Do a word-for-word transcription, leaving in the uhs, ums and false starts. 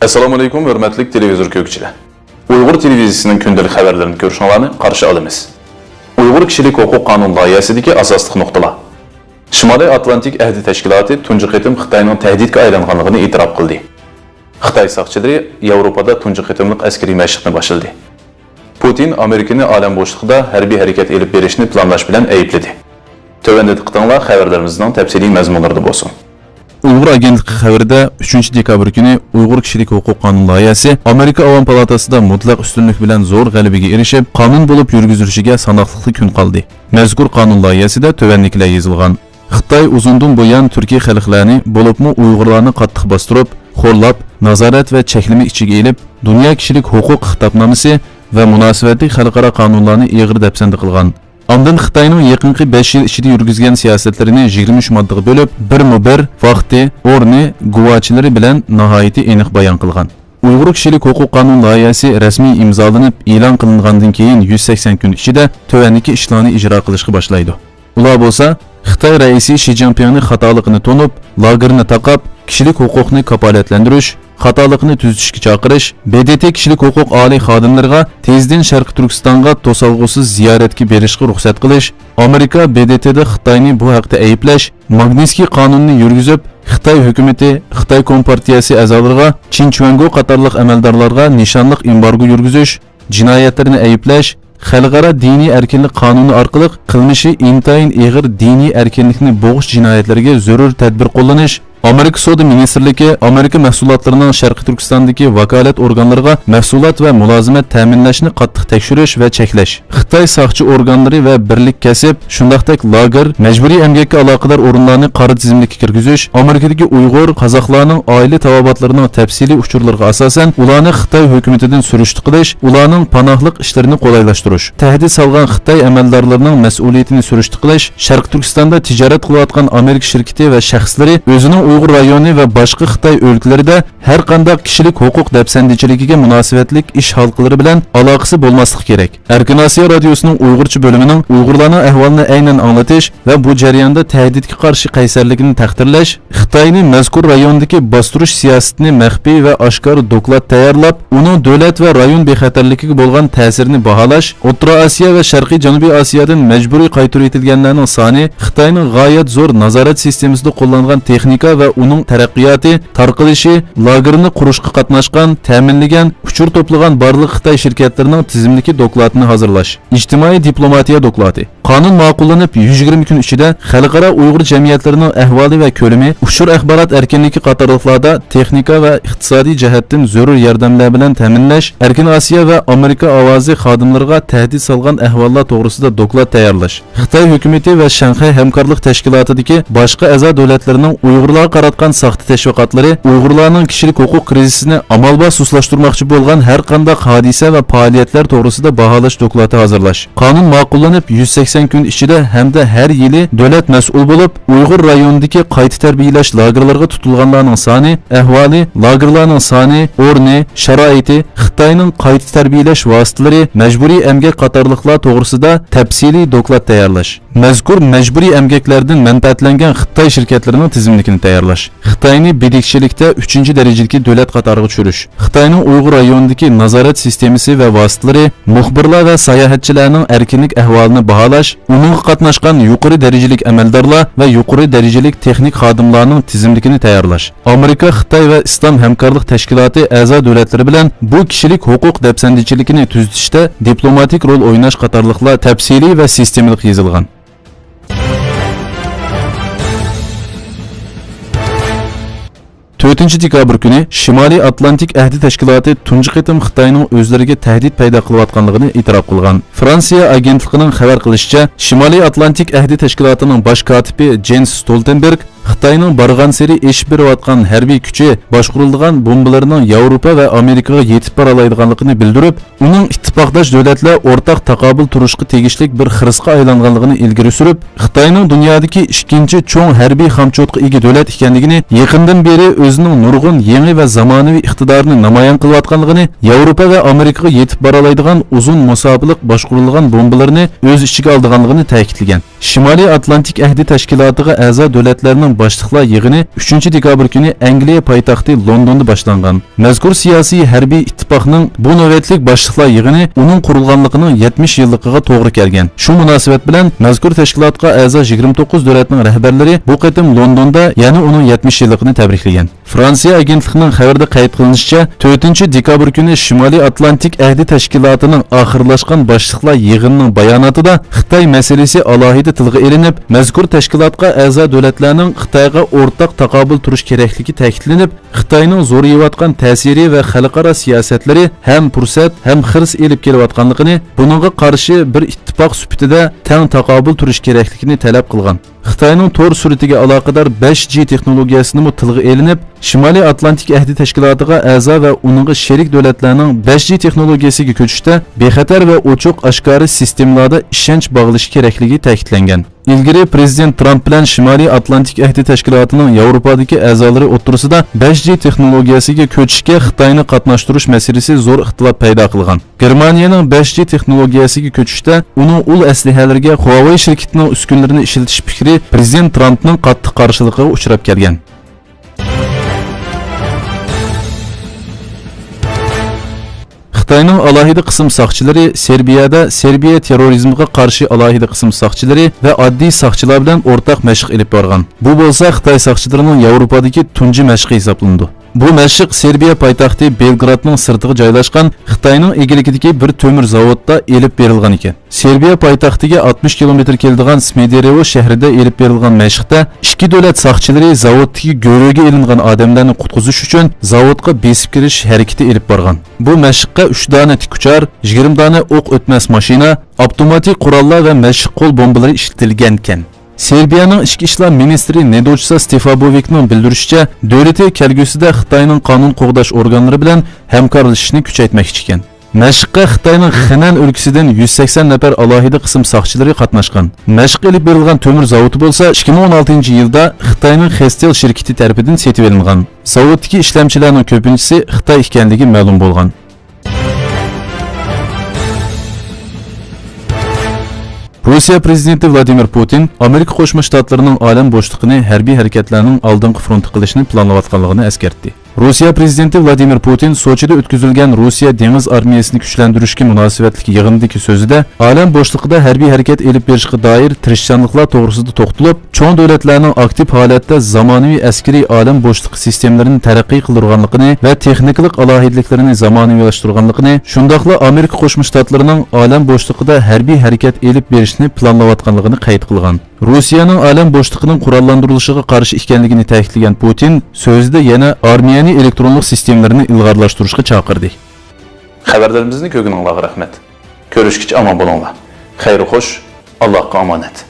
ئەسسالامۇئەلەيكۇم، ھۆرمەتلىك تېلېۋىزور كۆرگۈچىلەر. ئۇيغۇر تېلېۋىزىيىسىنىڭ كۈندىلىك خەۋەرلىرىنى كۆرۈشۈڭلارنى قارشى ئالىمىز. ئۇيغۇر كىشىلىك ھوقۇق قانۇن لايىھەسىدىكى ئاساسلىق نۇقتىلار. شىمالىي ئاتلانتىك ئەھدى تەشكىلاتى تۇنجى قېتىم خىتاينىڭ تەھدىتكە ئايلانغانلىقىنى ئېتىراپ قىلدى. خىتاي ساقچىلىرى ياۋروپادا تۇنجى قېتىملىق ئەسكىرىي مەشىقنى باشلىدى. پۇتىن ئامېرىكىنى ئالەم بوشلۇقىدا ھەربىي ھەرىكەت ئېلىپ بېرىشنى پىلانلاش بىلەن ئەيىبلىدى. تۆۋەندە دىققىتىڭلار خەۋەرلىرىمىزنىڭ تەپسىلىي مەزمۇنلىرىدا بولسۇن. ئۇيغۇر ئاگېنتلىقى خەۋىرىدە، ئۈچىنچى دېكابىر كۈنى ئۇيغۇر كىشىلىك ھوقۇق قانۇن لايىھەسى ئامېرىكا ئاۋام پالاتاسىدا مۇتلەق ئۈستۈنلۈك بىلەن زور غەلىبىگە ئېرىشىپ، قانۇن بولۇپ يۈرگۈزۈلۈشىگە ساناقلىقلا كۈن قالدى. مەزكۇر قانۇن لايىھەسىدە تۆۋەندىكىلەر يېزىلغان. خىتاي ئۇزۇندىن بۇيان تۈركىي خەلقلەرنى، بولۇپمۇ ئۇيغۇرلارنى قاتتىق باستۇرۇپ، خورلاپ، نازارەت ۋە چەكلىمە ئىچىگە ئېلىپ، دۇنيا كىشىلىك ھوقۇق خىتابنامىسى ۋە مۇناسىۋەتلىك خەلقئارا قانۇنلارنى ئېغىر دەپسەندە قىلغان. ئاندىن خىتاينىڭ يېقىنقى بەش يىل ئىچىدە يۈرگۈزگەن سىياسەتلىرىنى يىگىرمە ئۈچ ماددىغا بۆلۈپ، بىرمۇ بىر، ۋاقتى، ئورنى، گۇۋاچىلىرى بىلەن ناھايىتى ئېنىق بايان قىلغان. ئۇيغۇر كىشىلىك ھوقۇق قانۇن لايىھەسى رەسمىي ئىمزالىنىپ ئېلان قىلىنغاندىن كېيىن يۈز سەكسەن كۈن ئىچىدە تۆۋەندىكى ئىشلارنى ئىجرا قىلىشقا باشلايدۇ. ئۇلار بولسا، خىتاي رەئىسى شى جىنپىڭنى خاتالىقىنى تونۇپ، لاگېرنى تاقاپ، كىشىلىك ھوقۇقنى كاپالەتلەندۈرۈش، خاتالىقنى تۈزىتىشكە چاقىرىش، ب د ت كىشىلىك ھوقۇق ئالىي خادىملىرىغا تېزدىن شەرقىي تۈركىستانغا توسالغۇسىز زىيارەتكە بېرىشقا رۇخسەت قىلىش، ئامېرىكا ب د ت دا خىتاينى بۇ ھەقتە ئەيىبلەش، ماگنىتسكىي قانۇنىنى يۈرگۈزۈپ، خىتاي ھۆكۈمىتى خىتاي كومپارتىيەسى ئەزالىرىغا چىن چۈەنگو قاتارلىق ئەمەلدارلارغا نىشانلىق ئېمبارگو يۈرگۈزۈش، جىنايەتلىرىنى ئەيىبلەش، خەلقئارا دىنىي ئەركىنلىك قانۇنى ئارقىلىق قىلمىشى ئىنتايىن ئېغىر دىنىي ئەركىنلىكنى بوغۇش جىنايەتلىرىگە زۆرۈر تەدبىر قوللىنىش، ئامېرىكا سودا مىنىستىرلىكى ئامېرىكا مەھسۇلاتلىرىنىڭ شەرقىي تۈركىستاندىكى ۋاكالەت ئورگانلىرىغا مەھسۇلات ۋە مۇلازىمەت تەمىنلەشنى قاتتىق تەكشۈرۈش ۋە چەكلەش، خىتاي ساقچى ئورگانلىرى ۋە بىرلىك كەسىپ، شۇنداقتەك لاگېر، مەجبۇرىي ئەمگەككە ئالاقىدار ئورۇنلارنى قارا تىزىملىككە كىرگۈزۈش، ئامېرىكىدىكى ئۇيغۇر، قازاقلارنىڭ ئائىلە تاۋابىئاتلىرىنىڭ تەپسىلىي ئۇچۇرلىرىغا ئاساسەن، ئۇلارنى خىتاي ھۆكۈمىتىدىن سۈرۈشتە قىلىش، ئۇلارنىڭ پاناھلىق ئىشلىرىنى قولايلاشتۇرۇش، تەھدىت سالغان خىتاي ئەمەلدارلىرىنىڭ مەسئۇلىيىتىنى سۈرۈشتە قىلىش، شەرقىي تۈركىستاندا تىجارەت قىلىۋاتقان ئامېرىكا شىركىتى ۋە شەخسلىرى ئۆزىنىڭ ئۇيغۇر رايونى ۋە باشقا خىتاي ئۆلكىلىرىدە ھەر قانداق كىشىلىك ھوقۇق دەپسەندىچىلىكىگە مۇناسىۋەتلىك ئىش ھالقىلىرى بىلەن ئالاقىسى بولماسلىقى كېرەك. ئەركىن ئاسىيا رادىيوسىنىڭ ئۇيغۇرچە بۆلۈمىنىڭ ئۇيغۇرلارنىڭ ئەھۋالىنى ئەينەن ئاڭلىتىش ۋە بۇ جەرياندا تەھدىتكە قارشى قەيسەرلىكىنى تەقدىرلەش، خىتاينى مەزكۇر رايوندىكى باستۇرۇش سىياسىتىنى مەخپىي ۋە ئاشكارا دوكلات تەييارلاپ، ئۇنىڭ دۆلەت ۋە رايون بىخەتەرلىكىگە بولغان تەسىرىنى باھالاش، ئوتتۇرا ئاسىيا ۋە شەرقىي جەنۇبىي ئاسىيادىن مەجبۇرىي قايتۇرۇۋېتىلگەنلەرنىڭ سانى خىتاينىڭ غايەت زور نازارەت سىستېمىسىدا قوللانغان تېخنىكا ۋە ئۇنىڭ تەرەققىياتى، تارقىلىشى، لاگېرنى قۇرۇشقا قاتناشقان، تەمىنلىگەن، ئۇچۇر توپلىغان بارلىق خىتاي شىركەتلىرىنىڭ تىزىملىكى دوكلاتىنى ھازىرلاش. ئىجتىمائىي دىپلوماتىيە دوكلاتى. قانۇن ماقۇللىنىپ يۈز يىگىرمە كۈن ئىچىدە خەلقئارا ئۇيغۇر جەمئىيەتلىرىنىڭ ئەھۋالى ۋە كۆلىمى، ئۇچۇر ئاخبارات ئەركىنلىكى قاتارلىقلاردا تېخنىكا ۋە ئىقتىسادىي جەھەتتىن زۆرۈر ياردەملەر بىلەن تەمىنلەش، ئەركىن ئاسىيا ۋە ئامېرىكا ئاۋازى خادىملىرىغا تەھدىت سالغان ئەھۋاللار توغرىسىدا دوكلات تەييارلاش، خىتاي ھۆكۈمىتى ۋە شاڭخەي ھەمكارلىق تەشكىلاتىدىكى باشقا ئەزا دۆلەتلەرنىڭ ئۇيغۇرلارغا قاراتقان ساختا تەشۋىقاتلىرى، ئۇيغۇرلارنىڭ كىشىلىك ھوقۇق كىرىزىسىنى ئامال بار سۇسلاشتۇرماقچى بولغان ھەر قانداق ھادىسە ۋە پائالىيەتلەر توغرىسىدا باھالاش دوكلاتى ھازىرلاش. قانۇن ماقۇللىنىپ يۈز سەكسەن كۈن ئىچىدە ھەمدە ھەر يىلى دۆلەت مەسئۇل بولۇپ، ئۇيغۇر رايونىدىكى قايتا تەربىيەلەش لاگېرلىرىغا تۇتۇلغانلارنىڭ سانى، ئەھۋالى، لاگېرلارنىڭ سانى، ئورنى، شارائىتى، خىتاينىڭ قايتا تەربىيەلەش ۋاسىتىلىرى، مەجبۇرىي ئەمگەك قاتارلىقلار توغرىسىدا تەپسىلىي دوكلات تەييارلاش. مەزكۇر مەجبۇرىي ئەمگەكلەردىن مەنپەئەتلەنگەن خىتاي شىركەتلىرىنىڭ تىزىملىكىنى تەييارلاش. خىتاينى بىدىكچىلىكتە ئۈچىنچى دەرىجىلىكى دۆلەت قاتارىغا چۈشۈرۈش. خىتاينىڭ ئۇيغۇر رايونىدىكى نازارەت سىستېمىسى ۋە ۋاسىتىلىرى، مۇخبىرلار ۋە ساياھەتچىلەرنىڭ ئەركىنلىك ئەھۋالىنى باھالاش، ئۇنىڭغا قاتناشقان يۇقىرى دەرىجىلىك ئەمەلدارلار ۋە يۇقىرى دەرىجىلىك تېخنىك خادىملارنىڭ تىزىملىكىنى تەييارلاش. ئامېرىكا، خىتاي ۋە ئىسلام ھەمكارلىق تەشكىلاتى ئەزا دۆلەتلىرى بىلەن بۇ كىشىلىك ھوقۇق دەپسەندىچىلىكىنى تۈزىتىشتە دىپلوماتىك رول ئويناش قاتارلىقلار تەپسىلىي ۋە سىستېمىلىق يېزىلغان. تۆتىنچى دېكابىر كۈنى شىمالىي ئاتلانتىك ئەھدى تەشكىلاتى تۇنجى قېتىم خىتاينىڭ ئۆزلىرىگە تەھدىت پەيدا قىلىۋاتقانلىقىنى ئېتىراپ قىلغان. فرانسىيە ئاگېنتلىقىنىڭ خەۋەر قىلىشىچە، شىمالىي ئاتلانتىك ئەھدى تەشكىلاتىنىڭ باش كاتىپى جېنس ستولتېنبېرگ خىتاينىڭ بارغانسېرى ئېشىپ بېرىۋاتقان ھەربىي كۈچى، باشقۇرۇلىدىغان بومبىلىرىنىڭ ياۋروپا ۋە ئامېرىكىغا يېتىپ بارالايدىغانلىقىنى بىلدۈرۈپ، ئۇنىڭ ئىتتىپاقداش دۆلەتلەر ئورتاق تاقابىل تۇرۇشقا تېگىشلىك بىر خىرىسقا ئايلانغانلىقىنى ئىلگىرى سۈرۈپ، خىتاينىڭ دۇنيادىكى ئىككىنچى چوڭ ھەربىي خامچوتقا ئىگە دۆلەت ئىكەنلىكىنى، يېقىندىن بېرى ئۆزىنىڭ نۇرغۇن يېڭى ۋە زامانىۋى ئىقتىدارىنى نامايان قىلىۋاتقانلىقىنى، ياۋروپا ۋە ئامېرىكىغا يېتىپ بارالايدىغان ئۇزۇن مۇساپىلىق باشقۇرۇلىدىغان بومبىلىرىنى ئۆز ئىچىگە ئالىدىغانلىقىنى تەكىتلىگەن. شىمالىي ئاتلانتىك ئەھدى تەشكىلاتىغا ئەزا دۆلەتلەرنىڭ باشلىقلار يىغىنى ئۈچىنچى دېكابىر كۈنى ئەنگلىيە پايتەختى لوندوندا باشلانغان. مەزكۇر سىياسىي ھەربىي ئىتتىپاقنىڭ بۇ نۆۋەتلىك باشلىقلار يىغىنى ئۇنىڭ قۇرۇلغانلىقىنىڭ يەتمىش يىللىقىغا توغرا كەلگەن. شۇ مۇناسىۋەت بىلەن مەزكۇر تەشكىلاتقا ئەزا يىگىرمە توققۇز دۆلەتنىڭ رەھبەرلىرى بۇ قېتىم لوندوندا يەنە ئۇنىڭ يەتمىش يىللىقىنى تەبرىكلىگەن. فرانسىيە ئاگېنتلىقىنىڭ خەۋىرىدە قەيت قىلىنىشىچە، تۆتىنچى دېكابىر كۈنى شىمالىي ئاتلانتىك ئەھدى تەشكىلاتىنىڭ ئاخىرلاشقان باشلىقلار يىغىنىنىڭ باياناتىدا خىتاي مەسىلىسى ئالاھىدە تىلغا ئېلىنىپ، مەزكۇر تەشكىلاتقا ئەزا دۆلەتلەرنىڭ خىتايغا ئورتاق تاقابىل تۇرۇش كېرەكلىكى تەكىتلىنىپ، خىتاينىڭ زورىيىۋاتقان تەسىرى ۋە خەلقئارا سىياسەتلىرى ھەم پۇرسەت، ھەم خىرىس ئېلىپ كېلىۋاتقانلىقىنى، بۇنىڭغا قارشى بىر ئىتتىپاق سۈپىتىدە تەڭ تاقابىل تۇرۇش كېرەكلىكىنى تەلەپ قىلغان. خىتاينىڭ تور سۈرئىتىگە ئالاقىدار بەش جى تېخنولوگىيەسىنىمۇ تىلغا ئېلىنىپ، شىمالىي ئاتلانتىك ئەھدى تەشكىلاتىغا ئەزا ۋە ئۇنىڭغا شېرىك دۆلەتلەرنىڭ بەش جى تېخنولوگىيەسىگە كۆچۈشتە بىخەتەر ۋە ئوچۇق ئاشكارا سىستېمىلاردا ئىشەنچ باغلىشى كېرەكلىكى تەكىتلەنگەن. ئىلگىرى پرېزىدېنت ترامپ بىلەن شىمالىي ئاتلانتىك ئەھدى تەشكىلاتىنىڭ ياۋروپادىكى ئەزالىرى ئوتتۇرىسىدا بەش جى تېخنولوگىيەسىگە كۆچۈشكە خىتاينى قاتناشتۇرۇش مەسىلىسى زور ئىختىلاپ پەيدا قىلغان. گېرمانىيەنىڭ بەش جى تېخنولوگىيەسىگە كۆچۈشتە ئۇنىڭ ئۇل ئەسلىھەلىرىگە خۇاۋېي شىركىتىنىڭ ئۈسكۈنىلىرىنى ئىشلىتىش پىكرى پرېزىدېنت ترامپنىڭ قاتتىق قارشىلىقىغا ئۇچراپ كەلگەن. خىتاينىڭ ئالاھىدە قىسىم ساقچىلىرى سېربىيەدە سېربىيە تېررورىزمغا قارشى ئالاھىدە قىسىم ساقچىلىرى ۋە ئاددىي ساقچىلار بىلەن ئورتاق مەشىق ئېلىپ بارغان. بۇ بولسا خىتاي ساقچىلىرىنىڭ ياۋروپادىكى تۇنجى مەشقى ھېسابلىنىدۇ. بۇ مەشىق سېربىيە پايتەختى بېلگرادنىڭ سىرتىغا جايلاشقان خىتاينىڭ ئىگىلىكىدىكى بىر تۆمۈر زاۋۇتتا ئېلىپ بېرىلغان ئىكەن. سېربىيە پايتەختىگە ئاتمىش كىلومېتىر كېلىدىغان سمېدېرېۋو شەھىرىدە ئېلىپ بېرىلغان مەشىقتە ئىككى دۆلەت ساقچىلىرى زاۋۇتتىكى گۆرۈگە ئېلىنغان ئادەملەرنى قۇتقۇزۇش ئۈچۈن زاۋۇتقا بېسىپ كىرىش ھەرىكىتى ئېلىپ بارغان. بۇ مەشىققە ئۈچ دانە تىك ئۇچار، يىگىرمە دانە ئوق ئۆتمەس ماشىنا، ئاپتوماتىك قوراللار ۋە مەشىق قول بومبىلىرى ئىشلىتىلگەنىكەن. سېربىيەنىڭ ئىچكى ئىشلار مىنىستىرى نېدوچسا ستېفابوۋىكنىڭ بىلدۈرۈشىچە، دۆلىتى كەلگۈسىدە خىتاينىڭ قانۇن قوغداش ئورگانلىرى بىلەن ھەمكارلىشىشنى كۈچەيتمەكچى ئىكەن. مەشىققە خىتاينىڭ خېنەن ئۆلكىسىدىن يۈز سەكسەن نەپەر ئالاھىدە قىسىم ساقچىلىرى قاتناشقان. مەشىق ئېلىپ بېرىلغان تۆمۈر زاۋۇتى بولسا ئىككى مىڭ ئون ئالتىنچى يىلدا خىتاينىڭ خېستېل شىركىتى تەرىپىدىن سېتىۋېلىنغان. زاۋۇتتىكى ئىشلەمچىلەرنىڭ كۆپىنچىسى خىتاي ئىكەنلىكى مەلۇم بولغان. روسىيە پرېزىدېنتى ۋلادىمىر پۇتىن ئامېرىكا قوشما شتاتلىرىنىڭ ئالەم بوشلۇقىنى ھەربىي ھەرىكەتلەرنىڭ ئالدىنقى فرونتى قىلىشنى پىلانلاۋاتقانلىقىنى ئەسكەرتتى. روسىيە پرېزىدېنتى ۋلادىمىر پۇتىن سوچىدا ئۆتكۈزۈلگەن روسىيە دېڭىز ئارمىيەسىنى كۈچلەندۈرۈشكە مۇناسىۋەتلىك يىغىندىكى سۆزىدە ئالەم بوشلۇقىدا ھەربىي ھەرىكەت ئېلىپ بېرىشقا دائىر تىرىشچانلىقلار توغرىسىدا توختىلىپ، چوڭ دۆلەتلەرنىڭ ئاكتىپ ھالەتتە زامانىۋى ئەسكىرىي ئالەم بوشلۇقى سىستېمىلىرىنى تەرەققىي قىلدۇرغانلىقىنى ۋە تېخنىكىلىق ئالاھىدىلىكلىرىنى زامانىۋىلاشتۇرغانلىقىنى، شۇنداقلا ئامېرىكا قوشما شتاتلىرىنىڭ ئالەم بوشلۇقىدا ھەربىي ھەرىكەت ئېلىپ بېرىشنى پىلانلاۋاتقانلىقىنى قەيت قىلغان. روسىيەنىڭ ئالەم بوشلۇقىنىڭ قوراللاندۇرۇلۇشىغا قارشى ئىكەنلىكىنى تەكىتلىگەن پۇتىن سۆزىدە يەنە ئارمىيەنى ئېلېكترونلۇق سىستېمىلىرىنى ئىلغارلاشتۇرۇشقا چاقىردى. خەۋەرلىرىمىزنى كۆرگىنىڭلارغا رەھمەت. كۆرۈشكىچە ئامان بولۇڭلار. خەير خوش، ئاللاھقا ئامانەت.